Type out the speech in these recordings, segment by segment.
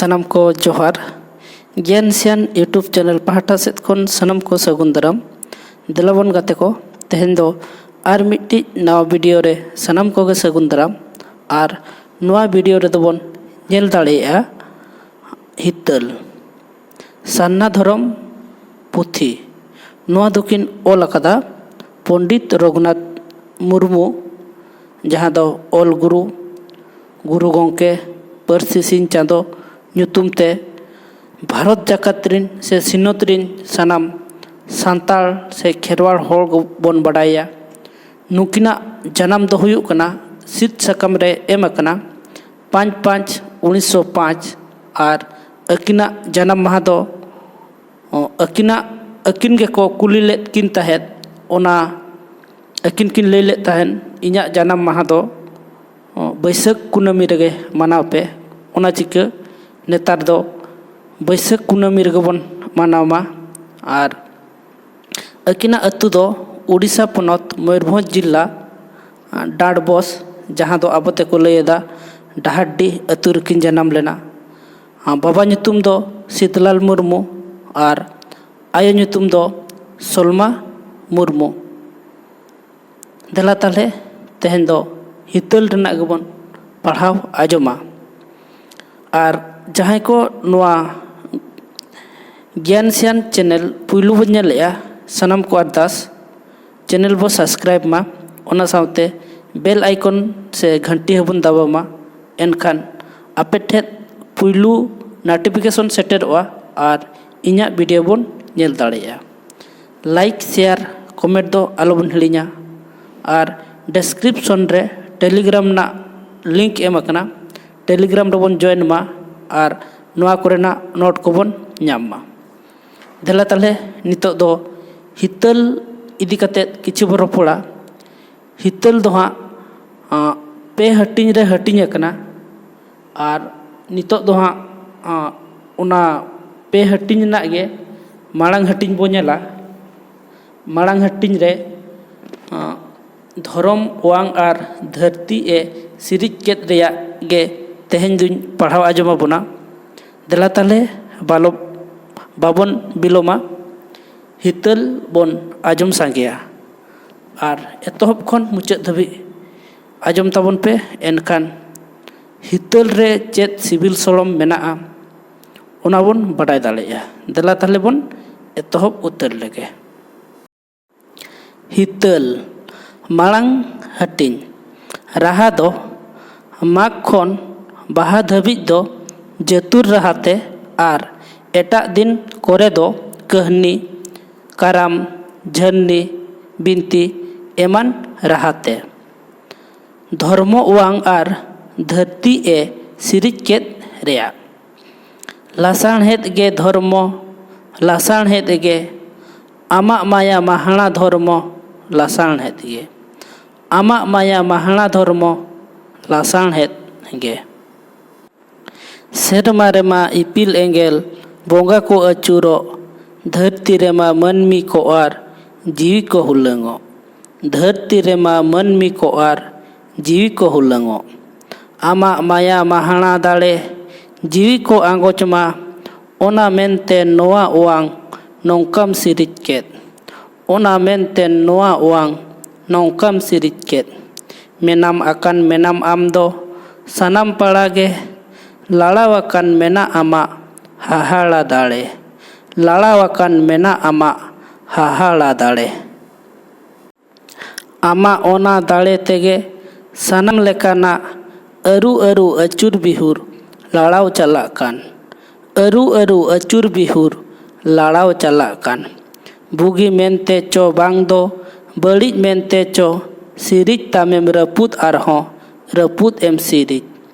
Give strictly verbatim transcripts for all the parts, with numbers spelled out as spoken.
ᱥᱟᱱᱟᱢ ᱠᱚ ᱡᱚᱦᱟᱨ᱾ ᱜᱮᱭᱟᱱ ᱥᱮᱭᱟᱱ YouTube ᱪᱮᱱᱮᱞ ᱯᱟᱦᱴᱟ ᱥᱮᱫ ᱠᱷᱚᱱ ᱥᱟᱱᱟᱢ ᱠᱚ ᱥᱟᱹᱜᱩᱱ ᱫᱟᱨᱟᱢ᱾ ᱫᱮᱞᱟᱵᱚᱱ ᱜᱟᱛᱮ ᱠᱚ, ᱛᱮᱦᱮᱧ ᱫᱚ ᱟᱨ ᱢᱤᱫᱴᱤᱡ ᱱᱟᱣᱟ ᱵᱷᱤᱰᱤᱭᱳ ᱨᱮ ᱥᱟᱱᱟᱢ ᱠᱚᱜᱮ ᱥᱟᱹᱜᱩᱱ ᱫᱟᱨᱟᱢ᱾ ᱟᱨ ᱱᱚᱣᱟ ᱵᱷᱤᱰᱤᱭᱳ ᱨᱮᱫᱚ ᱵᱚᱱ ᱧᱮᱞ ᱫᱟᱲᱮᱭᱟᱜᱼᱟ ᱦᱤᱛᱟᱹᱞ, ᱥᱟᱨᱱᱟ ᱫᱷᱚᱨᱚᱢ ᱯᱩᱛᱷᱤ᱾ ᱱᱚᱣᱟ ᱫᱚᱠᱤᱱ ᱚᱞ ᱟᱠᱟᱫᱟ ᱯᱚᱱᱰᱤᱛ ᱨᱚᱜᱷᱩᱱᱟᱛᱷ ᱢᱩᱨᱢᱩ, ᱡᱟᱦᱟᱸ ᱫᱚ ᱚᱞ ᱜᱩᱨᱩ, ᱜᱩᱨᱩ ᱜᱚᱢᱠᱮ, ᱯᱟᱹᱨᱥᱤ ᱥᱤᱧ ᱪᱟᱸᱫᱚ ᱧᱩᱛᱩᱢ ᱛᱮ ᱵᱷᱟᱨᱚᱛ ᱡᱟᱠᱟᱛ ᱨᱤᱱ ᱥᱮ ᱥᱤᱧᱚᱛ ᱨᱤᱱ ᱥᱟᱱᱟᱢ ᱥᱟᱱᱛᱟᱲ ᱥᱮ ᱠᱷᱮᱨᱣᱟᱲ ᱦᱚᱲ ᱵᱚᱱ ᱵᱟᱰᱟᱭᱟ᱾ ᱱᱩᱠᱤᱱᱟᱜ ᱡᱟᱱᱟᱢ ᱫᱚ ᱦᱩᱭᱩᱜ ᱠᱟᱱᱟ, ᱥᱤᱫ ᱥᱟᱠᱟᱢ ᱨᱮ ᱮᱢ ᱟᱠᱟᱱᱟ, ᱯᱟᱸᱪ ᱯᱟᱸᱪ ᱩᱱᱤᱥᱥᱚ ᱯᱟᱸᱪ, ᱟᱨ ᱟᱹᱠᱤᱱᱟᱜ ᱡᱟᱱᱟᱢ ᱢᱟᱦᱟ ᱫᱚ, ᱚ, ᱟᱹᱠᱤᱱᱟᱜ, ᱟᱹᱠᱤᱱ ᱜᱮᱠᱚ ᱠᱩᱞᱤ ᱞᱮᱫ ᱠᱤᱱ ᱛᱟᱦᱮᱸᱫ, ᱚᱱᱟ ᱟᱹᱠᱤᱱ ᱠᱤᱱ ᱞᱟᱹᱭ ᱞᱮᱫ ᱛᱟᱦᱮᱸᱫ, "ᱤᱧᱟᱹᱜ ᱡᱟᱱᱟᱢ ᱢᱟᱦᱟ ᱫᱚ, ᱚ, ᱵᱟᱹᱭᱥᱟᱹᱠᱷ ᱠᱩᱱᱟᱹᱢᱤ ᱨᱮᱜᱮ ᱢᱟᱱᱟᱣ ᱯᱮ᱾" ᱚᱱᱟ ᱪᱤᱠᱟᱹ ᱱᱮᱛᱟᱨ ᱫᱚ ᱵᱟᱹᱭᱥᱟᱹᱠᱷ ᱠᱩᱱᱟᱹᱢᱤ ᱨᱮᱜᱮ ᱵᱚᱱ ᱢᱟᱱᱟᱣ ᱢᱟ᱾ ᱟᱨ ᱟᱹᱠᱤᱱᱟᱜ ᱟᱹᱛᱩ ᱫᱚ ᱩᱰᱤᱥᱟ ᱯᱚᱱᱚᱛ ᱢᱚᱭᱩᱨᱵᱷᱚᱸᱡᱽ ᱡᱤᱞᱟ, ᱟ, ᱰᱟᱸᱰᱵᱚᱥ, ᱡᱟᱦᱟᱸ ᱫᱚ ᱟᱵᱚ ᱛᱮᱠᱚ ᱞᱟᱹᱭ ᱮᱫᱟ ᱰᱟᱦᱟᱨᱰᱤ ᱟᱹᱛᱩ ᱨᱮᱠᱤᱱ ᱡᱟᱱᱟᱢ ᱞᱮᱱᱟ᱾ ᱟ, ᱵᱟᱵᱟ ᱧᱩᱛᱩᱢ ᱫᱚ ᱥᱤᱛᱞᱟᱞ ᱢᱩᱨᱢᱩ ᱟᱨ ᱟᱭᱳ ᱧᱩᱛᱩᱢ ᱫᱚ ᱥᱚᱞᱢᱟ ᱢᱩᱨᱢᱩ᱾ ᱫᱮᱞᱟ ᱛᱟᱦᱞᱮ ᱛᱮᱦᱮᱧ ᱫᱚ ᱦᱤᱛᱟᱹᱞ ᱨᱮᱱᱟᱜ ᱜᱮᱵᱚᱱ ᱯᱟᱲᱦᱟᱣ ᱟᱸᱡᱚᱢᱟ᱾ ᱟᱨ ᱡᱟᱦᱟᱸᱭ ᱠᱚ ᱱᱚᱣᱟ ᱜᱮᱭᱟᱱ ᱥᱮᱭᱟᱱ ᱪᱮᱱᱮᱞ ᱯᱩᱭᱞᱩ ᱵᱚᱱ ᱧᱮᱞᱮᱜᱼᱟ, ᱥᱟᱱᱟᱢ ᱠᱚ ᱟᱨᱫᱟᱥ, ᱪᱮᱱᱮᱞ ᱵᱚ ᱥᱟᱵᱥᱠᱨᱟᱭᱤᱵ ᱢᱟ, ᱚᱱᱟ ᱥᱟᱶᱛᱮ ᱵᱮᱞ ᱟᱭᱠᱚᱱ ᱥᱮ ᱜᱷᱟᱱᱴᱤ ᱦᱚᱸᱵᱚᱱ ᱫᱟᱵᱟᱣ ᱢᱟ᱾ ᱮᱱᱠᱷᱟᱱ ᱟᱯᱮ ᱴᱷᱮᱱ ᱯᱩᱭᱞᱩ ᱱᱳᱴᱤᱯᱷᱤᱠᱮᱥᱚᱱ ᱥᱮᱴᱮᱨᱚᱜᱼᱟ ᱟᱨ ᱤᱧᱟᱹᱜ ᱵᱷᱤᱰᱤᱭᱳ ᱵᱚᱱ ᱧᱮᱞ ᱫᱟᱲᱮᱭᱟᱜᱼᱟ᱾ ᱞᱟᱭᱤᱠ, ᱥᱮᱭᱟᱨ, ᱠᱚᱢᱮᱱᱴ ᱫᱚ ᱟᱞᱚᱵᱚᱱ ᱦᱤᱲᱤᱧᱟ᱾ ᱟᱨ ᱰᱮᱥᱠᱨᱤᱯᱥᱚᱱ ᱨᱮ ᱴᱮᱞᱤᱜᱨᱟᱢ ᱨᱮᱱᱟᱜ ᱞᱤᱝᱠ ᱮᱢ ᱟᱠᱟᱱᱟ, ᱴᱮᱞᱤᱜᱨᱟᱢ ᱨᱮᱵᱚᱱ ᱡᱚᱭᱮᱱ ᱢᱟ ᱟᱨ ᱱᱚᱣᱟ ᱠᱚᱨᱮᱱᱟᱜ ᱱᱳᱴ ᱠᱚᱵᱚᱱ ᱧᱟᱢ ᱢᱟ᱾ ᱫᱮᱞᱟ ᱛᱟᱦᱞᱮ ᱱᱤᱛᱚᱜ ᱫᱚ ᱦᱤᱛᱟᱹᱞ ᱤᱫᱤ ᱠᱟᱛᱮᱫ ᱠᱤᱪᱷᱩ ᱵᱚᱱ ᱨᱚᱯᱚᱲᱟ᱾ ᱦᱤᱛᱟᱹᱞ ᱫᱚ ᱦᱟᱸᱜ, ᱟᱸ, ᱯᱮ ᱦᱟᱹᱴᱤᱧ ᱨᱮ ᱦᱟᱹᱴᱤᱧ ᱟᱠᱟᱱᱟ᱾ ᱟᱨ ᱱᱤᱛᱚᱜ ᱫᱚ ᱦᱟᱸᱜ, ᱟᱸ, ᱚᱱᱟ ᱯᱮ ᱦᱟᱹᱴᱤᱧ ᱨᱮᱱᱟᱜ ᱜᱮ ᱢᱟᱲᱟᱝ ᱦᱟᱹᱴᱤᱧ ᱵᱚᱱ ᱧᱮᱞᱟ᱾ ᱢᱟᱲᱟᱝ ᱦᱟᱹᱴᱤᱧ ᱨᱮ, ᱟᱸ, ᱫᱷᱚᱨᱚᱢ, ᱚᱣᱟᱝ ᱟᱨ ᱫᱷᱟᱹᱨᱛᱤ ᱮ ᱥᱤᱨᱤᱡ ᱠᱮᱫ ᱨᱮᱭᱟᱜ ᱜᱮ ᱛᱮᱦᱮᱧ ᱫᱩᱧ ᱯᱟᱲᱦᱟᱣ ᱟᱸᱡᱚᱢ ᱟᱵᱚᱱᱟ᱾ ᱫᱮᱞᱟ ᱛᱟᱦᱞᱮ ᱵᱟᱞᱚ ᱵᱟᱵᱚᱱ ᱵᱤᱞᱚᱢᱟ, ᱦᱤᱛᱟᱹᱞ ᱵᱚᱱ ᱟᱸᱡᱚᱢ ᱥᱟᱸᱜᱮᱭᱟ᱾ ᱟᱨ ᱮᱛᱚᱦᱚᱵ ᱠᱷᱚᱱ ᱢᱩᱪᱟᱹᱫ ᱫᱷᱟᱹᱵᱤᱡ ᱟᱸᱡᱚᱢ ᱛᱟᱵᱚᱱ ᱯᱮ, ᱮᱱᱠᱷᱟᱱ ᱦᱤᱛᱟᱹᱞ ᱨᱮ ᱪᱮᱫ ᱥᱤᱵᱤᱞ ᱥᱚᱲᱚᱢ ᱢᱮᱱᱟᱜᱼᱟ, ᱚᱱᱟ ᱵᱚᱱ ᱵᱟᱰᱟᱭ ᱫᱟᱲᱮᱭᱟᱜᱼᱟ᱾ ᱫᱮᱞᱟ ᱛᱟᱦᱞᱮ ᱵᱚᱱ ᱮᱛᱚᱦᱚᱵ ᱩᱛᱟᱹᱨ ᱞᱮᱜᱮ᱾ ᱦᱤᱛᱟᱹᱞ᱾ ᱢᱟᱲᱟᱝ ᱦᱟᱹᱴᱤᱧ᱾ ᱨᱟᱦᱟ ᱫᱚ ᱢᱟᱜᱽ ᱠᱷᱚᱱ ᱵᱟᱦᱟ ᱫᱷᱟᱹᱵᱤᱡ ᱫᱚ ᱡᱟᱹᱛᱩᱨ ᱨᱟᱦᱟᱛᱮ ᱟᱨ ᱮᱴᱟᱜ ᱫᱤᱱ ᱠᱚᱨᱮ ᱫᱚ ᱠᱟᱹᱦᱱᱤ, ᱠᱟᱨᱟᱢ, ᱡᱷᱟᱹᱱᱱᱤ, ᱵᱤᱱᱛᱤ ᱮᱢᱟᱱ ᱨᱟᱦᱟᱛᱮ᱾ ᱫᱷᱚᱨᱢᱚ ᱚᱣᱟᱝ ᱟᱨ ᱫᱷᱟᱹᱨᱛᱤ ᱮ ᱥᱤᱨᱤᱡ ᱠᱮᱫ ᱨᱮᱭᱟᱜ᱾ ᱞᱟᱥᱟᱬᱦᱮᱫ ᱜᱮ ᱫᱷᱚᱨᱢᱚ, ᱞᱟᱥᱟᱬᱦᱮᱫ ᱜᱮ᱾ ᱟᱢᱟᱜ ᱢᱟᱭᱟ ᱢᱟᱦᱟᱬᱟ ᱫᱷᱚᱨᱢᱚ, ᱞᱟᱥᱟᱬᱦᱮᱫ ᱜᱮ᱾ ᱟᱢᱟᱜ ᱢᱟᱭᱟ ᱢᱟᱦᱟᱬᱟ ᱫᱷᱚᱨᱢᱚ, ᱞᱟᱥᱟᱬᱦᱮᱫ ᱜᱮ᱾ ᱥᱮᱨᱢᱟ ᱨᱮᱢᱟ ᱤᱯᱤᱞ ᱮᱸᱜᱮᱞ ᱵᱚᱸᱜᱟ ᱠᱚ ᱟᱹᱪᱩᱨᱚᱜ, ᱫᱷᱟᱹᱨᱛᱤ ᱨᱮᱢᱟ ᱢᱟᱹᱱᱢᱤ ᱠᱚ ᱟᱨ ᱡᱤᱣᱤ ᱠᱚ ᱦᱩᱞᱟᱹᱝᱚᱜ᱾ ᱫᱷᱟᱹᱨᱛᱤ ᱨᱮᱢᱟ ᱢᱟᱹᱱᱢᱤ ᱠᱚ ᱟᱨ ᱡᱤᱣᱤ ᱠᱚ ᱦᱩᱞᱟᱹᱝᱚᱜ᱾ ᱟᱢᱟᱜ ᱢᱟᱭᱟ ᱢᱟᱦᱟᱬᱟ ᱫᱟᱲᱮ ᱡᱤᱣᱤ ᱠᱚ ᱟᱸᱜᱚᱪ ᱢᱟ, ᱚᱱᱟ ᱢᱮᱱᱛᱮ ᱱᱚᱣᱟ ᱚᱣᱟᱝ ᱱᱚᱝᱠᱟᱢ ᱥᱤᱨᱤᱡ ᱠᱮᱫ᱾ ᱚᱱᱟ ᱢᱮᱱᱛᱮ ᱱᱚᱣᱟ ᱚᱣᱟᱝ ᱱᱚᱝᱠᱟᱢ ᱥᱤᱨᱤᱡ ᱠᱮᱫ᱾ ᱢᱮᱱᱟᱢ ᱟᱠᱟᱱ ᱢᱮᱱᱟᱢ ᱟᱢ ᱫᱚ ᱥᱟᱱᱟᱢ ᱯᱟᱲᱟ ᱜᱮ, ᱞᱟᱲᱟᱣ ᱟᱠᱟᱱ ᱢᱮᱱᱟᱜ ᱟᱢᱟᱜ ᱦᱟᱦᱟᱲᱟ ᱫᱟᱲᱮ᱾ ᱞᱟᱲᱟᱣ ᱟᱠᱟᱱ ᱢᱮᱱᱟᱜ ᱟᱢᱟᱜ ᱦᱟᱦᱟᱲᱟ ᱫᱟᱲᱮ᱾ ᱟᱢᱟᱜ ᱚᱱᱟ ᱫᱟᱲᱮ ᱛᱮᱜᱮ ᱥᱟᱱᱟᱢ ᱞᱮᱠᱟᱱᱟᱜ ᱟᱹᱨᱩ ᱟᱹᱨᱩ ᱟᱹᱪᱩᱨ ᱵᱤᱦᱩᱨ ᱞᱟᱲᱟᱣ ᱪᱟᱞᱟᱜ ᱠᱟᱱ᱾ ᱟᱹᱨᱩ ᱟᱹᱨᱩ ᱟᱹᱪᱩᱨ ᱵᱤᱦᱩᱨ ᱞᱟᱲᱟᱣ ᱪᱟᱞᱟᱜ ᱠᱟᱱ᱾ ᱵᱩᱜᱤ ᱢᱮᱱᱛᱮ ᱪᱚ ᱵᱟᱝ ᱫᱚ ᱵᱟᱹᱲᱤᱡ ᱢᱮᱱᱛᱮ ᱪᱚ, ᱥᱤᱨᱤᱡ ᱛᱟᱢᱮᱢ ᱨᱟᱹᱯᱩᱫ ᱟᱨᱦᱚᱸ ᱨᱟᱹᱯᱩᱫ ᱮᱢ ᱥᱤᱨᱤᱡ᱾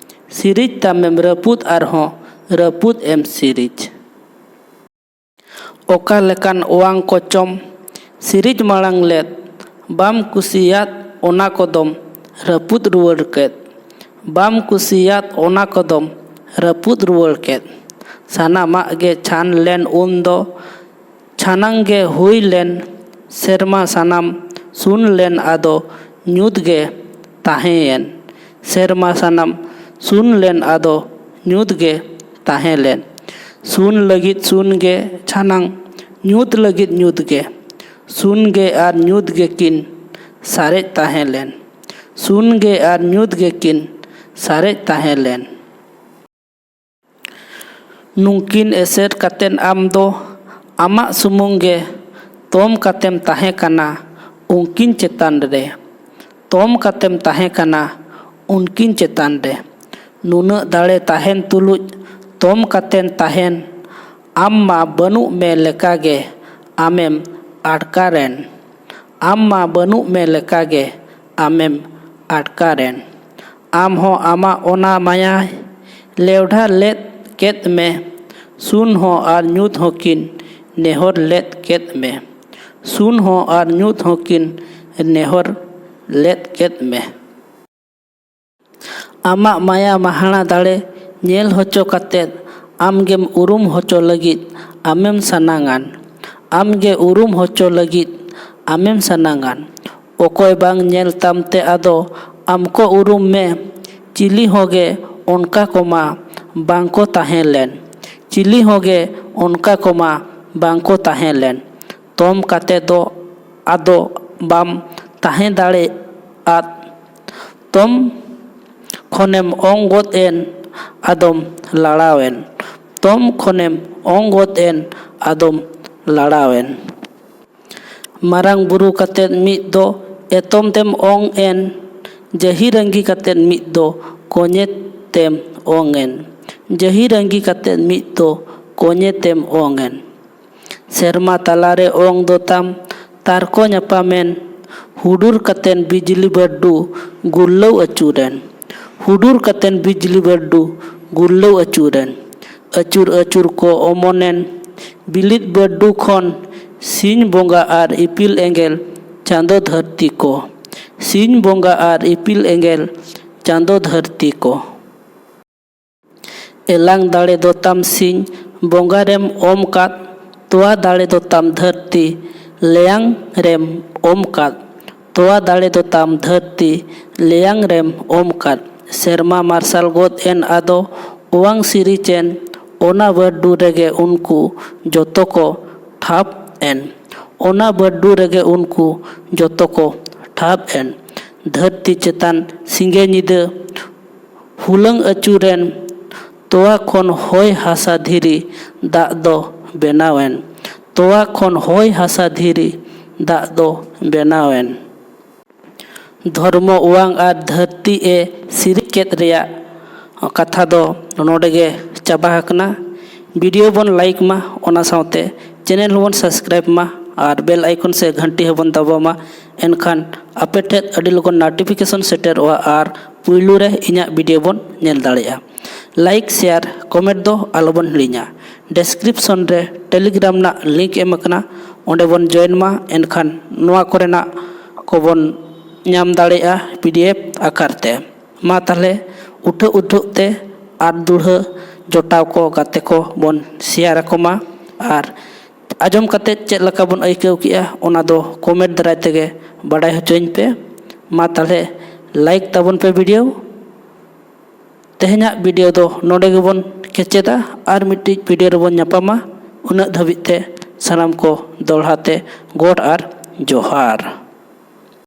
ᱥᱤᱨᱤᱡ ᱛᱟᱢᱮᱢ ᱨᱟᱹᱯᱩᱫ ᱟᱨᱦᱚᱸ ᱨᱟᱹᱯᱩᱫ ᱮᱢ ᱥᱤᱨᱤᱡ᱾ ᱚᱠᱟ ᱞᱮᱠᱟᱱ ᱚᱣᱟᱝ ᱠᱚᱪᱚᱢ ᱥᱤᱨᱤᱡ ᱢᱟᱲᱟᱝ ᱞᱮᱫ, ᱵᱟᱢ ᱠᱩᱥᱤᱭᱟᱫ ᱚᱱᱟ ᱠᱚᱫᱚᱢ ᱨᱟᱹᱯᱩᱫ ᱨᱩᱣᱟᱹᱲ ᱠᱮᱫ᱾ ᱵᱟᱢ ᱠᱩᱥᱤᱭᱟᱫ ᱚᱱᱟ ᱠᱚᱫᱚᱢ ᱨᱟᱹᱯᱩᱫ ᱨᱩᱣᱟᱹᱲ ᱠᱮᱫ᱾ ᱥᱟᱱᱟᱢᱟᱜ ᱜᱮ ᱪᱷᱟᱱ ᱞᱮᱱ ᱩᱱ ᱫᱚ, ᱪᱷᱟᱱᱟᱝ ᱜᱮ ᱦᱩᱭ ᱞᱮᱱ ᱥᱮᱨᱢᱟ ᱥᱟᱱᱟᱢ ᱥᱩᱱ ᱞᱮᱱ ᱟᱫᱚ ᱧᱩᱛ ᱜᱮ ᱛᱟᱦᱮᱸᱭᱮᱱ᱾ ᱥᱮᱨᱢᱟ ᱥᱟᱱᱟᱢ ᱥᱩᱱ ᱞᱮᱱ ᱟᱫᱚ ᱧᱩᱛ ᱜᱮ ᱛᱟᱦᱮᱸ ᱞᱮᱱ᱾ ᱥᱩᱱ ᱞᱟᱹᱜᱤᱫ ᱥᱩᱱ ᱜᱮ ᱪᱷᱟᱱᱟᱝ, ᱧᱩᱛ ᱞᱟᱹᱜᱤᱫ ᱧᱩᱛ ᱜᱮ᱾ ᱥᱩᱱ ᱜᱮ ᱟᱨ ᱧᱩᱛ ᱜᱮᱠᱤᱱ ᱥᱟᱨᱮᱡ ᱛᱟᱦᱮᱸ ᱞᱮᱱ᱾ ᱥᱩᱱ ᱜᱮ ᱟᱨ ᱧᱩᱛ ᱜᱮᱠᱤᱱ ᱥᱟᱨᱮᱡ ᱛᱟᱦᱮᱸ ᱞᱮᱱ᱾ ᱱᱩᱝᱠᱤᱱ ᱮᱥᱮᱨ ᱠᱟᱛᱮᱫ ᱟᱢ ᱫᱚ ᱟᱢᱟᱜ ᱥᱩᱢᱩᱝ ᱜᱮ ᱛᱚᱢ ᱠᱟᱛᱮᱢ ᱛᱟᱦᱮᱸ ᱠᱟᱱᱟ ᱩᱱᱠᱤᱱ ᱪᱮᱛᱟᱱ ᱨᱮ᱾ ᱛᱚᱢ ᱠᱟᱛᱮᱢ ᱛᱟᱦᱮᱸ ᱠᱟᱱᱟ ᱩᱱᱠᱤᱱ ᱪᱮᱛᱟᱱ ᱨᱮ᱾ ᱱᱩᱱᱟᱹᱜ ᱫᱟᱲᱮ ᱛᱟᱦᱮᱱ ᱛᱩᱞᱩᱡ ᱛᱚᱢ ᱠᱟᱛᱮᱱ ᱛᱟᱦᱮᱱ, ᱟᱢ ᱢᱟ ᱵᱟᱹᱱᱩᱜ ᱢᱮ ᱞᱮᱠᱟᱜᱮ ᱟᱢᱮᱢ ᱟᱴᱠᱟᱨᱮᱱ᱾ ᱟᱢ ᱢᱟ ᱵᱟᱹᱱᱩᱜ ᱢᱮ ᱞᱮᱠᱟᱜᱮ ᱟᱢᱮᱢ ᱟᱴᱠᱟᱨᱮᱱ᱾ ᱟᱢ ᱦᱚᱸ ᱟᱢᱟᱜ ᱚᱱᱟ ᱢᱟᱭᱟᱭ ᱞᱮᱣᱰᱷᱟ ᱞᱮᱫ ᱠᱮᱫ ᱢᱮ᱾ ᱥᱩᱱ ᱦᱚᱸ ᱟᱨ ᱧᱩᱛ ᱦᱚᱸᱠᱤᱱ ᱱᱮᱦᱚᱨ ᱞᱮᱫ ᱠᱮᱫ ᱢᱮ᱾ ᱥᱩᱱ ᱦᱚᱸ ᱟᱨ ᱧᱩᱛ ᱦᱚᱸᱠᱤᱱ ᱱᱮᱦᱚᱨ ᱞᱮᱫ ᱠᱮᱫ ᱢᱮ᱾ ᱟᱢᱟᱜ ᱢᱟᱭᱟ ᱢᱟᱦᱟᱲᱟ ᱫᱟᱲᱮ ᱧᱮᱞ ᱦᱚᱪᱚ ᱠᱟᱛᱮᱫ ᱟᱢᱜᱮᱢ ᱩᱨᱩᱢ ᱦᱚᱪᱚ ᱞᱟᱹᱜᱤᱫ ᱟᱢᱮᱢ ᱥᱟᱱᱟᱝᱟᱱ᱾ ᱟᱢᱜᱮ ᱩᱨᱩᱢ ᱦᱚᱪᱚ ᱞᱟᱹᱜᱤᱫ ᱟᱢᱮᱢ ᱥᱟᱱᱟᱝᱟᱱ᱾ ᱚᱠᱚᱭ ᱵᱟᱝ ᱧᱮᱞ ᱛᱟᱢᱛᱮ ᱟᱫᱚ ᱟᱢ ᱠᱚ ᱩᱨᱩᱢ ᱢᱮ᱾ ᱪᱤᱞᱤ ᱦᱚᱸ ᱜᱮ ᱚᱱᱠᱟ ᱠᱚᱢᱟ ᱵᱟᱝ ᱠᱚ ᱛᱟᱦᱮᱸ ᱞᱮᱱ᱾ ᱪᱤᱞᱤ ᱦᱚᱸ ᱜᱮ ᱚᱱᱠᱟ ᱠᱚᱢᱟ ᱵᱟᱝ ᱠᱚ ᱛᱟᱦᱮᱸ ᱞᱮᱱ᱾ ᱛᱚᱢ ᱠᱟᱛᱮ ᱫᱚ ᱟᱫᱚ ᱵᱟᱢ ᱛᱟᱦᱮᱸ ᱫᱟᱲᱮᱭᱟᱫ᱾ ᱛᱚᱢ ᱠᱷᱚᱱᱮᱢ ᱚᱝ ᱜᱚᱫ ᱮᱱ ᱟᱫᱚᱢ ᱞᱟᱲᱟᱣᱮᱱ᱾ ᱛᱚᱢ ᱠᱷᱚᱱᱮᱢ ᱚᱝ ᱜᱚᱫ ᱮᱱ ᱟᱫᱚᱢ ᱞᱟᱲᱟᱣᱮᱱ᱾ ᱢᱟᱨᱟᱝ ᱵᱩᱨᱩ ᱠᱟᱛᱮᱫ ᱢᱤᱫ ᱫᱚ ᱮᱛᱚᱢ ᱛᱮᱢ ᱚᱝ ᱮᱱ, ᱡᱟᱹᱦᱤᱨᱟᱺᱜᱤ ᱠᱟᱛᱮᱫ ᱢᱤᱫ ᱫᱚ ᱠᱚᱧᱮ ᱛᱮᱢ ᱚᱝ ᱮᱱ, ᱡᱟᱹᱦᱤᱨᱟᱺᱜᱤ ᱠᱟᱛᱮᱫ ᱢᱤᱫ ᱫᱚ ᱠᱚᱧᱮ ᱛᱮᱢ ᱚᱝ ᱮᱱ᱾ ᱥᱮᱨᱢᱟ ᱛᱟᱞᱟᱨᱮ ᱚᱝ ᱫᱚ ᱛᱟᱢ ᱛᱟᱨᱠᱚ ᱧᱟᱯᱟᱢᱮᱱ, ᱦᱩᱰᱩᱨ ᱠᱟᱛᱮᱱ ᱵᱤᱡᱽᱞᱤ ᱵᱟᱹᱨᱰᱩ ᱜᱩᱨᱞᱟᱹᱣ ᱟᱹᱪᱩᱨᱮᱱ, ᱦᱩᱰᱩᱨ ᱠᱟᱛᱮᱱ ᱵᱤᱡᱽᱞᱤ ᱵᱟᱹᱨᱰᱩ ᱜᱩᱨᱞᱟᱹᱣ ᱟᱹᱪᱩᱨᱮᱱ᱾ ᱟᱹᱪᱩᱨ ᱟᱹᱪᱩᱨ ᱠᱚ ᱚᱢᱚᱱᱮᱱ ᱵᱤᱞᱤᱫ ᱵᱟᱹᱨᱰᱩ ᱠᱷᱚᱱ ᱥᱤᱧ ᱵᱚᱸᱜᱟ ᱟᱨ ᱤᱯᱤᱞ ᱮᱸᱜᱮᱞ ᱪᱟᱸᱫᱚ ᱫᱷᱟᱹᱨᱛᱤ ᱠᱚ, ᱥᱤᱧ ᱵᱚᱸᱜᱟ ᱟᱨ ᱤᱯᱤᱞ ᱮᱸᱜᱮᱞ ᱪᱟᱸᱫᱚ ᱫᱷᱟᱹᱨᱛᱤ ᱠᱚ᱾ ᱮᱞᱟᱝ ᱫᱟᱲᱮ ᱫᱚ ᱛᱟᱢ ᱥᱤᱧ ᱵᱚᱸᱜᱟ ᱨᱮᱢ ᱚᱢ ᱠᱟᱫ, ᱛᱚᱣᱟ ᱫᱟᱲᱮ ᱫᱚ ᱛᱟᱢ ᱫᱷᱟᱹᱨᱛᱤ ᱞᱮᱭᱟᱝ ᱨᱮᱢ ᱚᱢ ᱠᱟᱫ, ᱛᱚᱣᱟ ᱫᱟᱲᱮ ᱫᱚ ᱛᱟᱢ ᱫᱷᱟᱹᱨᱛᱤ ᱞᱮᱭᱟᱝ ᱨᱮᱢ ᱚᱢ ᱠᱟᱫ᱾ ᱥᱮᱨᱢᱟ ᱢᱟᱨᱥᱟᱞ ᱜᱚᱫ ᱮᱱ ᱟᱫᱚ ᱚᱣᱟᱝ ᱥᱤᱨᱤ ᱪᱮᱱ ᱚᱱᱟ ᱵᱟᱹᱨᱰᱩ ᱨᱮᱜᱮ ᱩᱱᱠᱩ ᱡᱚᱛᱚ ᱠᱚ ᱴᱷᱟᱵ ᱮᱱ᱾ ᱚᱱᱟ ᱵᱟᱹᱨᱰᱩ ᱨᱮᱜᱮ ᱩᱱᱠᱩ ᱡᱚᱛᱚ ᱠᱚ ᱴᱷᱟᱵ ᱮᱱ᱾ ᱫᱷᱟᱹᱨᱛᱤ ᱪᱮᱛᱟᱱ ᱥᱤᱸᱜᱮ ᱧᱤᱫᱟᱹ ᱦᱩᱞᱟᱹᱝ ᱟᱹᱪᱩᱨᱮᱱ᱾ ᱛᱚᱣᱟ ᱠᱷᱚᱱ ᱦᱚᱭ ᱦᱟᱥᱟ ᱫᱷᱤᱨᱤ ᱫᱟᱜ ᱫᱚ ᱵᱮᱱᱟᱣᱮᱱ᱾ ᱛᱚᱣᱟ ᱠᱷᱚᱱ ᱦᱚᱭ ᱦᱟᱥᱟ ᱫᱷᱤᱨᱤ ᱫᱟᱜ ᱫᱚ ᱵᱮᱱᱟᱣᱮᱱ᱾ ᱫᱷᱚᱨᱢᱚ ᱚᱣᱟᱝ ᱟᱨ ᱫᱷᱟᱹᱨᱛᱤ ᱮ ᱥᱤᱨᱤᱡ ᱠᱮᱫ ᱨᱮᱭᱟᱜ ᱠᱟᱛᱷᱟ ᱫᱚ ᱱᱚᱰᱮ ᱜᱮ ᱪᱟᱵᱟ ᱟᱠᱟᱱᱟ᱾ ᱵᱷᱤᱰᱤᱭᱳ ᱵᱚᱱ ᱞᱟᱭᱤᱠ ᱢᱟ, ᱚᱱᱟ ᱥᱟᱶᱛᱮ ᱪᱮᱱᱮᱞ ᱦᱚᱸᱵᱚᱱ ᱥᱟᱵᱥᱠᱨᱟᱭᱤᱵ ᱢᱟ ᱟᱨ ᱵᱮᱞ ᱟᱭᱠᱚᱱ ᱥᱮ ᱜᱷᱟᱱᱴᱤ ᱦᱚᱸᱵᱚᱱ ᱫᱟᱵᱟᱣ ᱢᱟ᱾ ᱮᱱᱠᱷᱟᱱ ᱟᱯᱮ ᱴᱷᱮᱱ ᱟᱹᱰᱤ ᱞᱚᱜᱚᱱ ᱱᱳᱴᱤᱯᱷᱤᱠᱮᱥᱚᱱ ᱥᱮᱴᱮᱨᱚᱜᱼᱟ ᱟᱨ ᱯᱩᱭᱞᱩ ᱨᱮ ᱤᱧᱟᱹᱜ ᱵᱷᱤᱰᱤᱭᱳ ᱵᱚᱱ ᱧᱮᱞ ᱫᱟᱲᱮᱭᱟᱜᱼᱟ᱾ ᱞᱟᱭᱤᱠ, ᱥᱮᱭᱟᱨ, ᱠᱚᱢᱮᱱᱴ ᱫᱚ ᱟᱞᱚᱵᱚᱱ ᱦᱤᱲᱤᱧᱟ᱾ ᱰᱮᱥᱠᱨᱤᱯᱥᱚᱱ ᱨᱮ ᱴᱮᱞᱤᱜᱨᱟᱢ ᱨᱮᱱᱟᱜ ᱞᱤᱝᱠ ᱮᱢ ᱟᱠᱟᱱᱟ, ᱚᱸᱰᱮ ᱵᱚᱱ ᱡᱚᱭᱮᱱ ᱢᱟ᱾ ᱮᱱᱠᱷᱟᱱ ᱱᱚᱣᱟ ᱠᱚᱨᱮᱱᱟᱜ ᱠᱚᱵᱚᱱ ᱧᱟᱢ ᱫᱟᱲᱮᱭᱟᱜᱼᱟ ᱯᱤ ᱰᱤ ᱮᱯᱷ ᱟᱠᱟᱨ ᱛᱮ᱾ ᱢᱟ ᱛᱟᱦᱚᱞᱮ ᱩᱴᱷᱟᱹᱜ ᱩᱴᱷᱟᱹᱜ ᱛᱮ ᱟᱨ ᱫᱩᱲᱦᱟᱹ ᱡᱚᱴᱟᱣ ᱠᱚ, ᱜᱟᱛᱮ ᱠᱚ ᱵᱚᱱ ᱥᱮᱭᱟᱨ ᱟᱠᱚ ᱢᱟ᱾ ᱟᱨ ᱟᱸᱡᱚᱢ ᱠᱟᱛᱮ ᱪᱮᱫ ᱞᱮᱠᱟ ᱵᱚᱱ ᱟᱹᱭᱠᱟᱹᱣ ᱠᱮᱜᱼᱟ, ᱚᱱᱟ ᱫᱚ ᱠᱚᱢᱮᱱᱴ ᱫᱟᱨᱟᱭ ᱛᱮᱜᱮ ᱵᱟᱰᱟᱭ ᱦᱚᱪᱚᱧ ᱯᱮ᱾ ᱢᱟ ᱛᱟᱦᱚᱞᱮ ᱞᱟᱭᱤᱠ ᱛᱟᱵᱚᱱ ᱯᱮ ᱵᱷᱤᱰᱤᱭᱳ᱾ ᱛᱮᱦᱮᱧᱟᱜ ᱵᱷᱤᱰᱤᱭᱳ ᱫᱚ ᱱᱚᱰᱮ ᱜᱮᱵᱚᱱ ᱠᱮᱪᱮᱫᱟ᱾ ᱟᱨ ᱢᱤᱫᱴᱤᱡ ᱵᱷᱤᱰᱤᱭᱳ ᱨᱮᱵᱚᱱ ᱧᱟᱯᱟᱢᱟ᱾ ᱩᱱᱟᱹᱜ ᱫᱷᱟᱹᱵᱤᱡ ᱛᱮ ᱥᱟᱱᱟᱢ ᱠᱚ ᱫᱚᱦᱲᱟ ᱛᱮ ᱜᱚᱰ ᱟᱨ ᱡᱚᱦᱟᱨ᱾